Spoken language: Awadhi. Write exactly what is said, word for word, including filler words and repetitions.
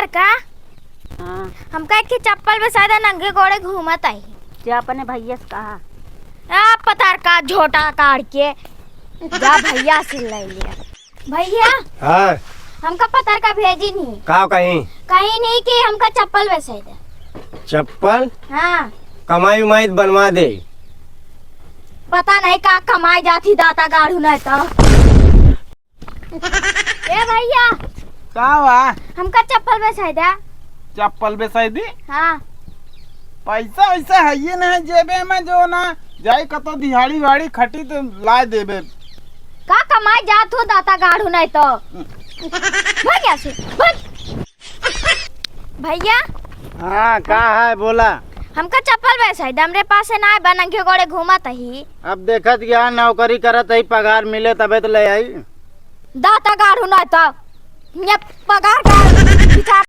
का? हाँ। हमका एक ठे चप्पल बेसाइ दा, नंगे गोड़े घूमत आई। जा अपने भैया से कहा। आ, पतार का झोटा काढ़ के। जा भैया से ले लिया। भैया। हाँ। हमका पतार का भेजी नहीं। का कहीं? कहीं नहीं कि हमका चप्पल बेसाइ दा। चप्पल? हाँ। कमाई उमाई बनवा दे। पता नहीं का कमाई जाती दाता गाड़ू नहीं तो। ए भैया। का बा? हमका चप्पल बेसाइ दा। चप्पल बेसाइ दी? हाँ। पैसा वैसा है ये ना जेबे में जो ना जाई कतो दिहाड़ी वाड़ी खटी तो लाइ देबे। का कमाई जात हो दाता गाड़ू नहीं तो। भाग यहाँ से, भाग। भैया। हाँ, का है, बोला। हमका चप्पल बेसाइ दा, हमरे पास से नाहीं बा, नंगे गोड़े घूमत ही। अब देखत गया, नौकरी करत ही, पगार मिले तबे तो ले आई। दाता गाड़ू नहीं तो, ये पगार का विचार